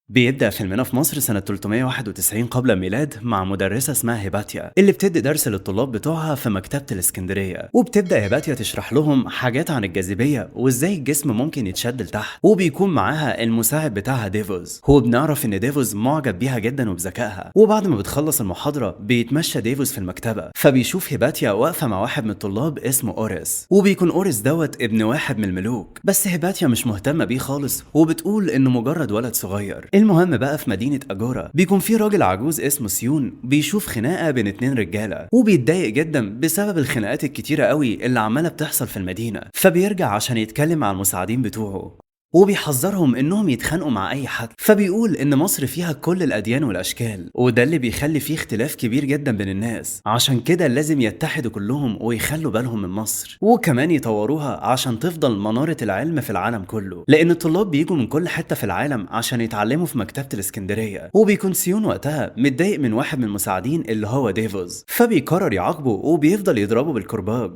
بيبدأ فيلمنا في مصر سنة 391 قبل الميلاد مع مدرسة اسمها هيباتيا اللي بتدي درس للطلاب بتوعها في مكتبة الاسكندرية. وبتبدأ هيباتيا تشرح لهم حاجات عن الجاذبية وازاي الجسم ممكن يتشد لتحت، وبيكون معاها المساعد بتاعها ديفوز. هو بنعرف ان ديفوز معجب بيها جدا وبذكائها. وبعد ما بتخلص المحاضرة بيتمشى ديفوز في المكتبة، فبيشوف هيباتيا واقفة مع واحد من الطلاب اسمه أوريس، وبيكون أوريس دوت ابن واحد من الملوك، بس هيباتيا مش مهتمة بيه خالص وبتقول انه مجرد ولد صغير. المهم بقى في مدينة أجورا بيكون في راجل عجوز اسمه سيون بيشوف خناقة بين اتنين رجالة، وبيتضايق جدا بسبب الخناقات الكتيرة قوي اللي عمالة بتحصل في المدينة، فبيرجع عشان يتكلم مع المساعدين بتوعه وبيحذرهم انهم يتخانقوا مع اي حد. فبيقول ان مصر فيها كل الاديان والاشكال، وده اللي بيخلي فيه اختلاف كبير جدا بين الناس، عشان كده لازم يتحدوا كلهم ويخلوا بالهم من مصر، وكمان يطوروها عشان تفضل منارة العلم في العالم كله، لان الطلاب بيجوا من كل حتة في العالم عشان يتعلموا في مكتبة الاسكندرية. وبيكون سيون وقتها متضايق من واحد من المساعدين اللي هو ديفوز، فبيقرر يعاقبه وبيفضل يضربه بالكرباج.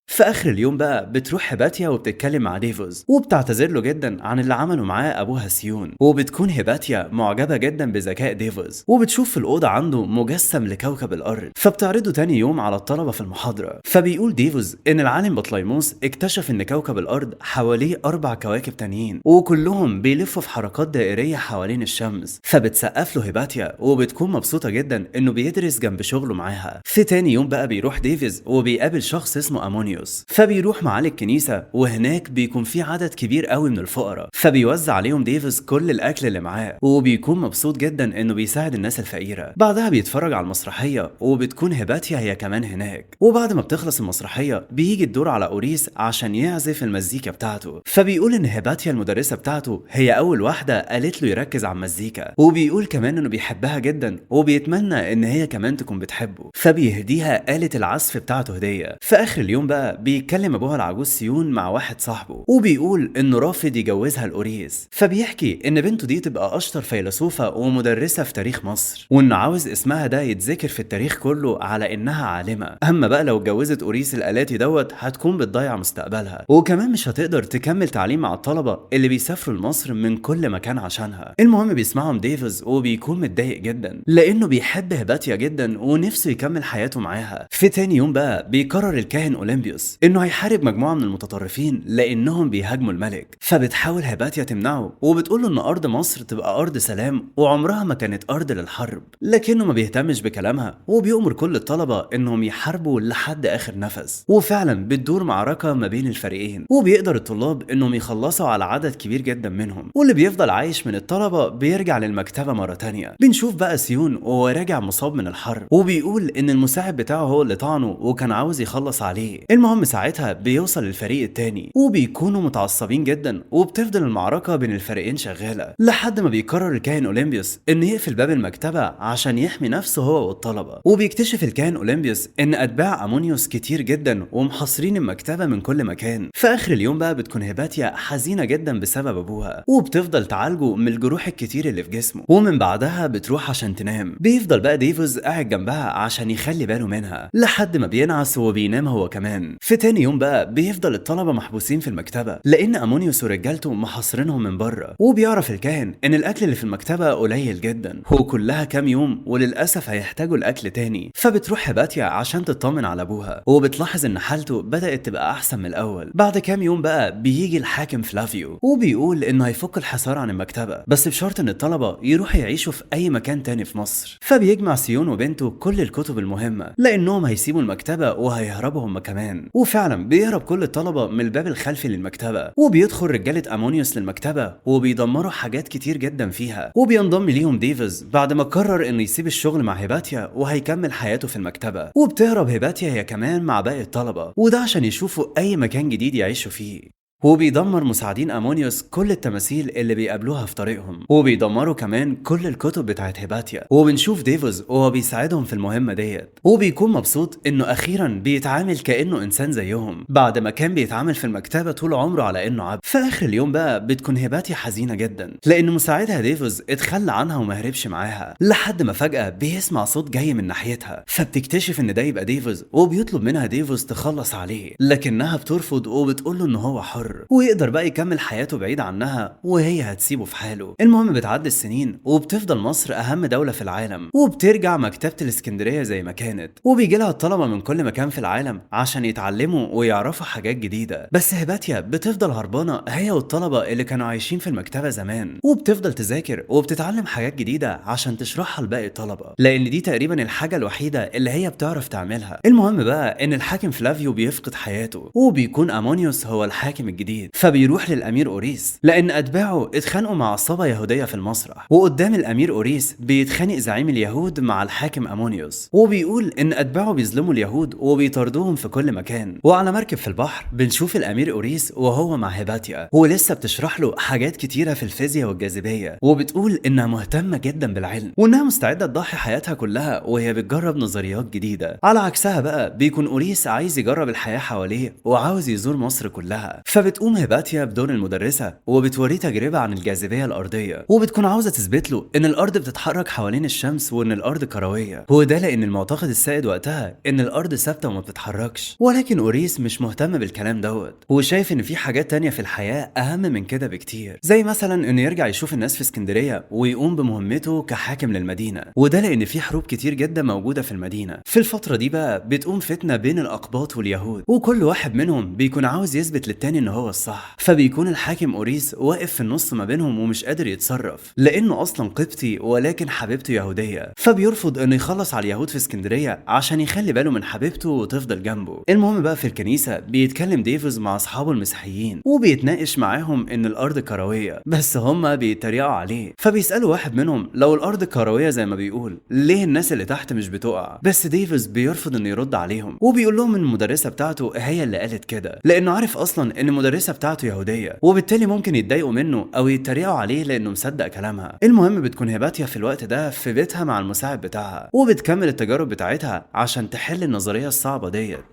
في اخر اليوم بقى بتروح هيباتيا وبتتكلم مع ديفوز وبتعتذر له جدا عن اللي عمله معاه ابوها سيون. وبتكون هيباتيا معجبه جدا بذكاء ديفوز، وبتشوف في الاوضة عنده مجسم لكوكب الارض، فبتعرضه تاني يوم على الطلبة في المحاضرة. فبيقول ديفوز ان العالم بطليموس اكتشف ان كوكب الارض حواليه 4 كواكب تانيين، وكلهم بيلفوا في حركات دائريه حوالين الشمس. فبتسقف له هيباتيا وبتكون مبسوطة جدا انه بيدرس جنب شغله معاها. في تاني يوم بقى بيروح ديفيز وبيقابل شخص اسمه امونيوس، فبيروح معاه للكنيسة، وهناك بيكون في عدد كبير قوي من الفقراء، فبيوزع عليهم ديفيز كل الأكل اللي معاه، وبيكون مبسوط جدا إنه بيساعد الناس الفقيرة. بعدها بيتفرج على المسرحية وبتكون هيباتيا هي كمان هناك. وبعد ما بتخلص المسرحية بيجي الدور على أوريس عشان يعزف المزيكا بتاعته، فبيقول إن هيباتيا المدرسة بتاعته هي أول واحدة قالت له يركز على المزيكا، وبيقول كمان إنه بيحبها جدا وبيتمنى إن هي كمان تكون بتحبه، فبيهديها آلة العزف بتاعته هدية. في آخر اليوم بقى بيتكلم ابوها العجوز سيون مع واحد صاحبه وبيقول انه رافض يجوزها لأوريس، فبيحكي ان بنته دي تبقى اشطر فيلسوفة ومدرسة في تاريخ مصر، وانه عاوز اسمها ده يتذكر في التاريخ كله على انها عالمة. اما بقى لو اتجوزت اوريس الالاتي دوت هتكون بتضيع مستقبلها، وكمان مش هتقدر تكمل تعليم مع الطلبة اللي بيسافروا لمصر من كل مكان عشانها. المهم بيسمعهم ديفيز وبيكون متضايق جدا لانه بيحب هيباتيا جدا ونفسه يكمل حياته معاها. في تاني يوم بقى بيقرر الكاهن اولمبيوس انه هيحارب مجموعة من المتطرفين لانهم بيهاجموا الملك، فبتحاول هيباتيا تمنعه وبتقول له ان ارض مصر تبقى ارض سلام وعمرها ما كانت ارض للحرب، لكنه ما بيهتمش بكلامها وبيؤمر كل الطلبة انهم يحاربوا لحد اخر نفس. وفعلا بتدور معركة ما بين الفريقين، وبيقدر الطلاب انهم يخلصوا على عدد كبير جدا منهم، واللي بيفضل عايش من الطلبة بيرجع للمكتبه مرة تانية. بنشوف بقى سيون وهو راجع مصاب من الحرب، وبيقول ان المساعد بتاعه هو اللي طعنه وكان عاوز يخلص عليه. المهم ساعتها بيوصل الفريق التاني وبيكونوا متعصبين جدا، وبتفضل المعركة بين الفريقين شغالة لحد ما بيقرر الكاهن اولمبيوس ان يقفل باب المكتبة عشان يحمي نفسه هو والطلبة. وبيكتشف الكاهن اولمبيوس ان اتباع امونيوس كتير جدا ومحاصرين المكتبة من كل مكان. في اخر اليوم بقى بتكون هيباتيا حزينة جدا بسبب ابوها، وبتفضل تعالجه من الجروح الكتير اللي في جسمه، ومن بعدها بتروح عشان تنام. بيفضل بقى ديفوز قاعد جنبها عشان يخلي باله منها لحد ما بينعس وبينام هو كمان. في تاني يوم بقى بيفضل الطلبة محبوسين في المكتبة لأن أمونيوس ورجالته محاصرينهم من بره، وبيعرف الكاهن إن الأكل اللي في المكتبة قليل جدا وكلها كام يوم وللأسف هيحتاجوا الأكل تاني. فبتروح هيباتيا عشان تطمن على أبوها، وبتلاحظ إن حالته بدأت تبقى أحسن من الأول. بعد كام يوم بقى بيجي الحاكم فلافيو وبيقول إنه هيفك الحصار عن المكتبة، بس بشرط إن الطلبة يروحوا يعيشوا في أي مكان تاني في مصر. فبيجمع سيون وبنته كل الكتب المهمة لأنهم هيسيبوا المكتبة وهيهربوا هم كمان. وفعلا بيهرب كل الطلبة من الباب الخلفي للمكتبة، وبيدخل رجالة أمونيوس للمكتبة وبيدمروا حاجات كتير جدا فيها. وبينضم ليهم ديفيز بعد ما قرر انه يسيب الشغل مع هيباتيا وهيكمل حياته في المكتبة. وبتهرب هيباتيا هي كمان مع باقي الطلبة، وده عشان يشوفوا أي مكان جديد يعيشوا فيه. وبيدمر مساعدين أمونيوس كل التماثيل اللي بيقابلوها في طريقهم، وبيدمروا كمان كل الكتب بتاعت هيباتيا. وبنشوف ديفوز وهو بيساعدهم في المهمة ديت، وبيكون مبسوط انه اخيرا بيتعامل كأنه انسان زيهم بعد ما كان بيتعامل في المكتبة طول عمره على انه عبد. في اخر اليوم بقى بتكون هيباتيا حزينة جدا لان مساعدها ديفوز اتخلى عنها وما هربش معاها، لحد ما فجأة بيسمع صوت جاي من ناحيتها، فبتكتشف ان ده يبقى ديفوز، وبيطلب منها ديفوز تخلص عليه، لكنها بترفض وبتقول له ان هو حر. حر ويقدر بقى يكمل حياته بعيد عنها وهي هتسيبه في حاله. المهم بتعدي السنين وبتفضل مصر اهم دولة في العالم، وبترجع مكتبة الاسكندرية زي ما كانت، وبيجي لها الطلبة من كل مكان في العالم عشان يتعلموا ويعرفوا حاجات جديدة. بس هيباتيا بتفضل هربانة هي والطلبة اللي كانوا عايشين في المكتبة زمان، وبتفضل تذاكر وبتتعلم حاجات جديدة عشان تشرحها لباقي الطلبة، لان دي تقريبا الحاجة الوحيدة اللي هي بتعرف تعملها. المهم بقى ان الحاكم فلافيو بيفقد حياته وبيكون امونيوس هو الحاكم الجديد، فبيروح للامير اوريس لان اتباعه اتخانقوا مع عصابة يهودية في المسرح، وقدام الامير اوريس بيتخانق زعيم اليهود مع الحاكم امونيوس، وبيقول ان اتباعه بيظلموا اليهود وبيطاردوهم في كل مكان. وعلى مركب في البحر بنشوف الامير اوريس وهو مع هيباتيا، ولسه بتشرح له حاجات كتيرة في الفيزياء والجاذبيه، وبتقول انها مهتمة جدا بالعلم وانها مستعدة تضحي حياتها كلها وهي بتجرب نظريات جديدة. على عكسها بقى بيكون اوريس عايز يجرب الحياة حواليه وعاوز يزور مصر كلها، فبتقوم هيباتيا بدور المدرسة وبتوريه تجربه عن الجاذبية الارضية، وبتكون عاوزه تثبت له ان الارض بتتحرك حوالين الشمس وان الارض كروية، وده لان المعتقد السائد وقتها ان الارض ثابتة وما بتتحركش. ولكن اوريس مش مهتم بالكلام دوت، وشايف ان في حاجات تانية في الحياة اهم من كده بكتير، زي مثلا انه يرجع يشوف الناس في اسكندرية ويقوم بمهمته كحاكم للمدينة، وده لان في حروب كتير جدا موجودة في المدينة. في الفترة دي بقى بتقوم فتنة بين الاقباط واليهود، وكل واحد منهم بيكون عاوز يثبت للتاني ان هو الصح، فبيكون الحاكم اوريس واقف في النص ما بينهم ومش قادر يتصرف لانه اصلا قبطي ولكن حبيبته يهودية، فبيرفض انه يخلص على اليهود في اسكندرية عشان يخلي باله من حبيبته وتفضل جنبه. المهم بقى في الكنيسة بيتكلم ديفيز مع اصحابه المسيحيين وبيتناقش معاهم ان الارض كروية، بس هما بيتريقوا عليه، فبيسالوا واحد منهم لو الارض كروية زي ما بيقول ليه الناس اللي تحت مش بتقع؟ بس ديفيز بيرفض انه يرد عليهم وبيقول لهم ان المدرسة بتاعته هي اللي قالت كده، لانه عارف اصلا ان المدرسة بتاعته يهودية وبالتالي ممكن يتضايقوا منه او يتريقوا عليه لانه مصدق كلامها. المهم بتكون هيباتيا في الوقت ده في بيتها مع المساعد بتاعها، وبتكمل التجارب بتاعتها عشان تحل النظرية الصعبة ديت،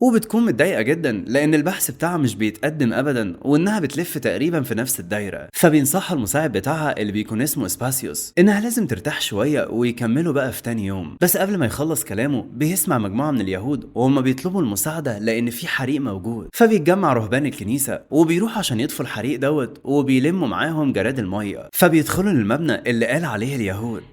وبتكون متضايقة جدا لان البحث بتاعها مش بيتقدم ابدا وانها بتلف تقريبا في نفس الدايرة. فبينصحها المساعد بتاعها اللي بيكون اسمه اسباسيوس انها لازم ترتاح شوية ويكملوا بقى في تاني يوم. بس قبل ما يخلص كلامه بيسمع مجموعة من اليهود وهم بيطلبوا المساعدة لان في حريق موجود، فبيتجمع رهبان الكنيسة وبيروحوا عشان يطفوا الحريق دوت وبيلموا معاهم جراد المية، فبيدخلوا للمبنى اللي قال عليه اليهود.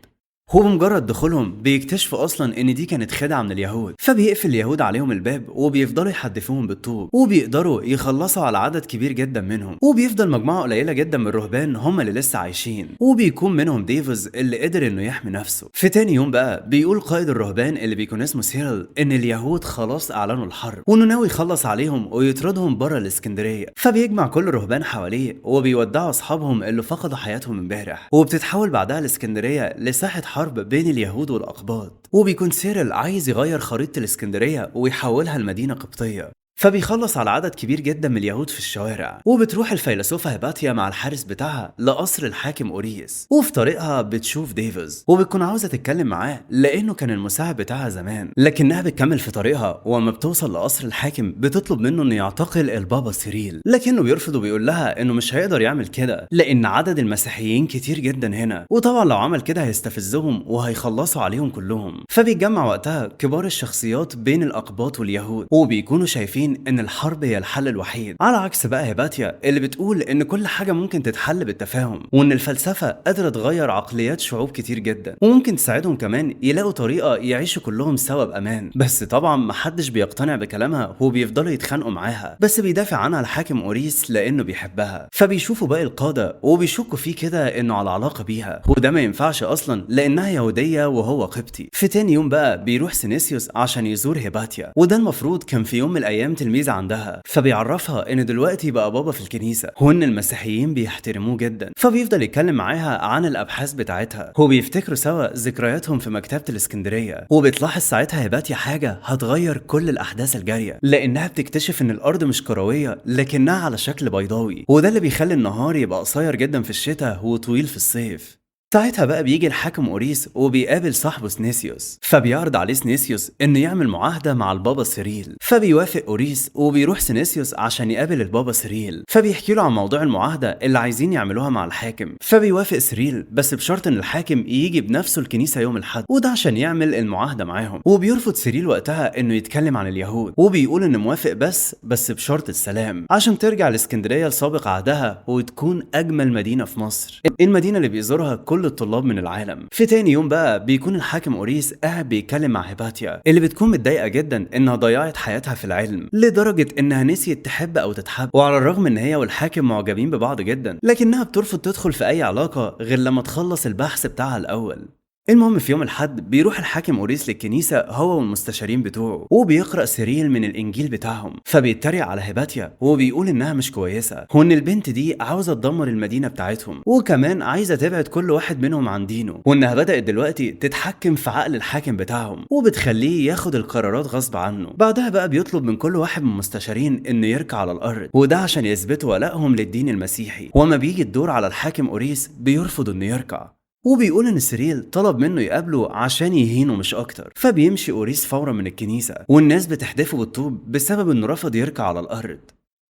هو بمجرد دخولهم بيكتشفوا اصلا ان دي كانت خدعه من اليهود، فبيقفل اليهود عليهم الباب وبيفضلوا يحدفوهم بالطوب وبيقدروا يخلصوا على عدد كبير جدا منهم، وبيفضل مجموعة قليله جدا من الرهبان هم اللي لسه عايشين، وبيكون منهم ديفيز اللي قدر انه يحمي نفسه. في تاني يوم بقى بيقول قائد الرهبان اللي بيكون اسمه سيرل ان اليهود خلاص اعلنوا الحرب وانه ناوي يخلص عليهم ويطردهم بره الاسكندرية، فبيجمع كل الرهبان حواليه وبيودعوا اصحابهم اللي فقدوا حياتهم امبارح، وبتتحول بعدها الاسكندرية لساحه حرب بين اليهود والأقباط، وبيكون سيرل عايز يغير خريطة الاسكندرية ويحولها لمدينة قبطية، فبيخلص على عدد كبير جدا من اليهود في الشوارع. وبتروح الفيلسوفة هيباتيا مع الحارس بتاعها لقصر الحاكم اوريس، وفي طريقها بتشوف ديفيز وبتكون عاوزة تتكلم معاه لانه كان المساعد بتاعها زمان، لكنها بتكمل في طريقها وما بتوصل لقصر الحاكم بتطلب منه انه يعتقل البابا سيريل، لكنه بيرفض وبيقول لها انه مش هيقدر يعمل كده لان عدد المسيحيين كتير جدا هنا، وطبعا لو عمل كده هيستفزهم وهيخلصوا عليهم كلهم. فبيتجمع وقتها كبار الشخصيات بين الاقباط واليهود وبيكونوا شايفين ان الحرب هي الحل الوحيد، على عكس بقى هيباتيا اللي بتقول ان كل حاجة ممكن تتحل بالتفاهم وان الفلسفة قادرة تغير عقليات شعوب كتير جدا وممكن تساعدهم كمان يلاقوا طريقه يعيشوا كلهم سوا بامان. بس طبعا محدش بيقتنع بكلامها وبيفضلوا يتخانقوا معاها، بس بيدافع عنها الحاكم اوريس لانه بيحبها، فبيشوفوا باقي القادة وبيشكوا فيه كده انه على علاقة بيها، وده ما ينفعش اصلا لانها يهودية وهو قبطي. في تاني يوم بقى بيروح سينيسيوس عشان يزور هيباتيا، وده المفروض كان في يوم من الايام تلميذ عندها، فبيعرفها ان دلوقتي بقى بابا في الكنيسة وان المسيحيين بيحترموه جدا، فبيفضل يتكلم معاها عن الابحاث بتاعتها وبيفتكروا سوا ذكرياتهم في مكتبه الاسكندرية. وبتلاحظ ساعتها هيباتيا حاجة هتغير كل الاحداث الجارية، لانها بتكتشف ان الارض مش كروية لكنها على شكل بيضاوي، وده اللي بيخلي النهار يبقى قصير جدا في الشتاء وطويل في الصيف. ساعتها بقى بيجي الحاكم أوريس وبيقابل صاحبه سنيسيوس، فبيعرض عليه سنيسيوس انه يعمل معاهدة مع البابا سيريل، فبيوافق أوريس وبيروح سنيسيوس عشان يقابل البابا سيريل، فبيحكي له عن موضوع المعاهدة اللي عايزين يعملوها مع الحاكم، فبيوافق سيريل بس بشرط ان الحاكم يجي بنفسه الكنيسة يوم الأحد، وده عشان يعمل المعاهدة معاهم. وبيرفض سيريل وقتها انه يتكلم عن اليهود، وبيقول انه موافق بس بشرط السلام عشان ترجع الاسكندرية لسابق عهدها وتكون أجمل مدينة في مصر، المدينة اللي بيزورها كل الطلاب من العالم. في تاني يوم بقى بيكون الحاكم أوريس قاعد بيتكلم مع هيباتيا اللي بتكون متضايقة جدا انها ضيعت حياتها في العلم لدرجة انها نسيت تحب او تتحب، وعلى الرغم ان هي والحاكم معجبين ببعض جدا لكنها بترفض تدخل في اي علاقة غير لما تخلص البحث بتاعها الاول. المهم في يوم الحد بيروح الحاكم أوريس للكنيسة هو والمستشارين بتوعه، وبيقرأ سيريل من الإنجيل بتاعهم، فبيتريق على هيباتيا وبيقول إنها مش كويسة وإن البنت دي عاوزة تدمر المدينة بتاعتهم، وكمان عايزة تبعد كل واحد منهم عن دينه، وإنها بدأت دلوقتي تتحكم في عقل الحاكم بتاعهم وبتخليه ياخد القرارات غصب عنه. بعدها بقى بيطلب من كل واحد من المستشارين إنه يركع على الأرض، وده عشان يثبتوا ولائهم للدين المسيحي. وما بيجي الدور على الحاكم أوريس بيرفض إنه يركع، وبيقول ان سيريل طلب منه يقابله عشان يهينه مش اكتر، فبيمشي اوريس فورا من الكنيسة والناس بتحدفه بالطوب بسبب انه رفض يركع على الارض.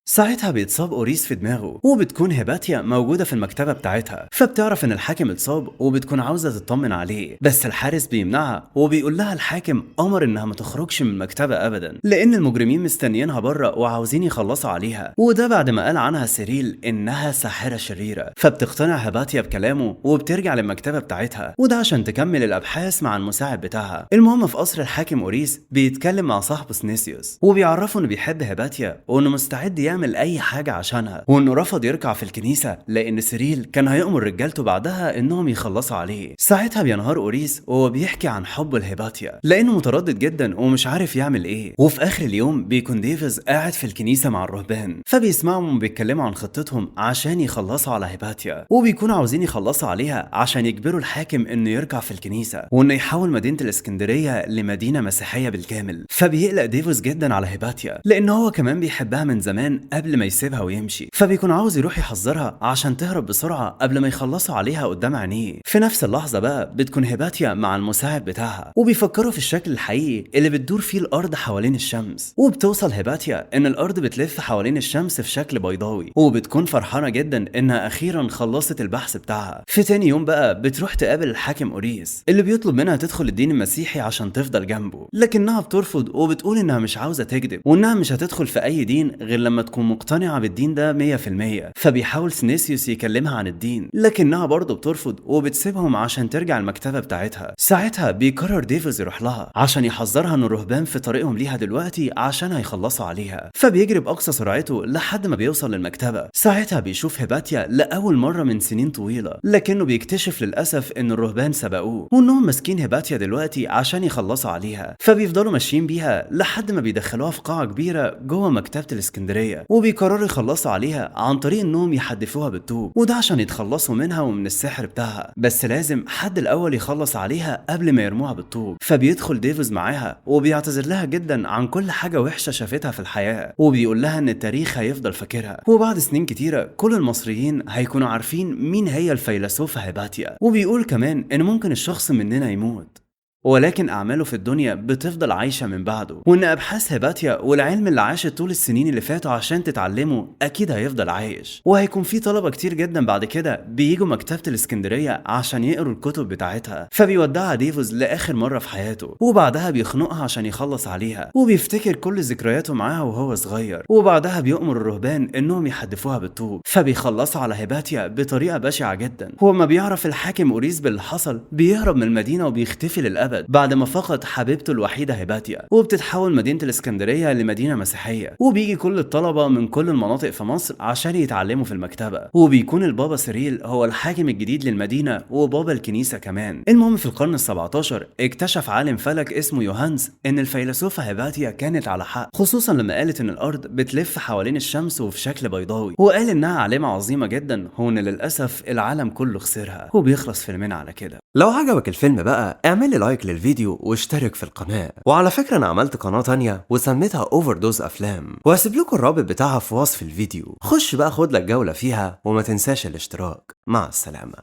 ساعتها بيتصاب أوريس في دماغه، وبتكون هيباتيا موجودة في المكتبة بتاعتها، فبتعرف إن الحاكم اتصاب وبتكون عاوزة تطمن عليه، بس الحارس بيمنعها وبيقول لها الحاكم أمر إنها ما تخرجش من المكتبة أبدا لأن المجرمين مستنيينها بره وعاوزين يخلصوا عليها، وده بعد ما قال عنها سيريل إنها ساحرة شريرة. فبتقتنع هيباتيا بكلامه وبترجع للمكتبة بتاعتها، وده عشان تكمل الأبحاث مع المساعد بتاعها. المهم في قصر الحاكم أوريس بيتكلم مع صاحبه سنيسيوس وبيعرفه إنه بيحب هيباتيا وإنه مستعد يعمل اي حاجة عشانها، وانه رفض يركع في الكنيسة لان سيريل كان هيأمر رجالته بعدها انهم يخلصوا عليه. ساعتها بينهار اوريس وهو بيحكي عن حبه لهيباتيا لانه متردد جدا ومش عارف يعمل ايه. وفي اخر اليوم بيكون ديفيز قاعد في الكنيسة مع الرهبان، فبيسمعهم بيتكلموا عن خطتهم عشان يخلصوا على هيباتيا، وبيكونوا عاوزين يخلصوا عليها عشان يجبروا الحاكم انه يركع في الكنيسة وانه يحول مدينة الاسكندرية لمدينة مسيحية بالكامل. فبيقلق ديفيز جدا على هيباتيا لان هو كمان بيحبها من زمان قبل ما يسيبها ويمشي، فبيكون عاوز يروح يحذرها عشان تهرب بسرعة قبل ما يخلصوا عليها قدام عينيه. في نفس اللحظة بقى بتكون هيباتيا مع المساعد بتاعها وبيفكروا في الشكل الحقيقي اللي بتدور فيه الأرض حوالين الشمس، وبتوصل هيباتيا إن الأرض بتلف حوالين الشمس في شكل بيضاوي، وبتكون فرحانة جدا إنها أخيرا خلصت البحث بتاعها. في تاني يوم بقى بتروح تقابل الحاكم أوريس اللي بيطلب منها تدخل الدين المسيحي عشان تفضل جنبه، لكنها بترفض وبتقول إنها مش عاوزة تكذب وإنها مش هتدخل في أي دين غير لما تكون مقتنعة بالدين ده 100%. فبيحاول سنيسيوس يكلمها عن الدين لكنها برضه بترفض وبتسيبهم عشان ترجع المكتبة بتاعتها. ساعتها بيقرر ديفيز يروح لها عشان يحذرها ان الرهبان في طريقهم ليها دلوقتي عشان هيخلصوا عليها، فبيجري بأقصى سرعته لحد ما بيوصل للمكتبة. ساعتها بيشوف هيباتيا لأول مرة من سنين طويلة، لكنه بيكتشف للأسف ان الرهبان سبقوه وانهم ماسكين هيباتيا دلوقتي عشان يخلصوا عليها، فبيفضلوا ماشيين بيها لحد ما بيدخلوها في قاعة كبيرة جوه مكتبة الاسكندرية، وبيقرروا يخلصوا عليها عن طريق انهم يحدفوها بالطوب، وده عشان يتخلصوا منها ومن السحر بتاعها، بس لازم حد الاول يخلص عليها قبل ما يرموها بالطوب. فبيدخل ديفيز معاها وبيعتذر لها جدا عن كل حاجة وحشة شافتها في الحياة، وبيقول لها ان التاريخ هيفضل فاكرها، وبعد سنين كتيرة كل المصريين هيكونوا عارفين مين هي الفيلسوفه هيباتيا. وبيقول كمان ان ممكن الشخص مننا يموت ولكن أعماله في الدنيا بتفضل عايشة من بعده، وإن أبحاث هيباتيا والعلم اللي عاشت طول السنين اللي فاتوا عشان تتعلمه أكيد هيفضل عايش، وهيكون في طلبة كتير جدا بعد كده بييجوا مكتبة الإسكندرية عشان يقروا الكتب بتاعتها. فبيودعها ديفوز لآخر مرة في حياته، وبعدها بيخنقها عشان يخلص عليها، وبيفتكر كل ذكرياته معاها وهو صغير، وبعدها بيؤمر الرهبان إنهم يحدفوها بالطوب، فبيخلصوا على هيباتيا بطريقة بشعة جدا. وما بيعرف الحاكم أوريس باللي حصل بيهرب من المدينة وبيختفي للأبد بعد ما فقد حبيبته الوحيدة هيباتيا، وبتتحول مدينة الإسكندرية لمدينة مسيحية، وبيجي كل الطلبة من كل المناطق في مصر عشان يتعلموا في المكتبة، وبيكون البابا سيريل هو الحاكم الجديد للمدينة وبابا الكنيسة كمان. المهم في القرن ال17 اكتشف عالم فلك اسمه يوهانس ان الفيلسوفة هيباتيا كانت على حق، خصوصا لما قالت ان الأرض بتلف حوالين الشمس وفي شكل بيضاوي، وقال انها عالمة عظيمة جدا، هون للأسف العالم كله خسرها. وبيخلص فيلمنا على كده. لو عجبك الفيلم بقى اعمل like للفيديو واشترك في القناة. وعلى فكرة انا عملت قناة تانية وسميتها Overdose افلام، وهسيب لكم الرابط بتاعها في وصف الفيديو. خش بقى خد لك جولة فيها وما تنساش الاشتراك. مع السلامة.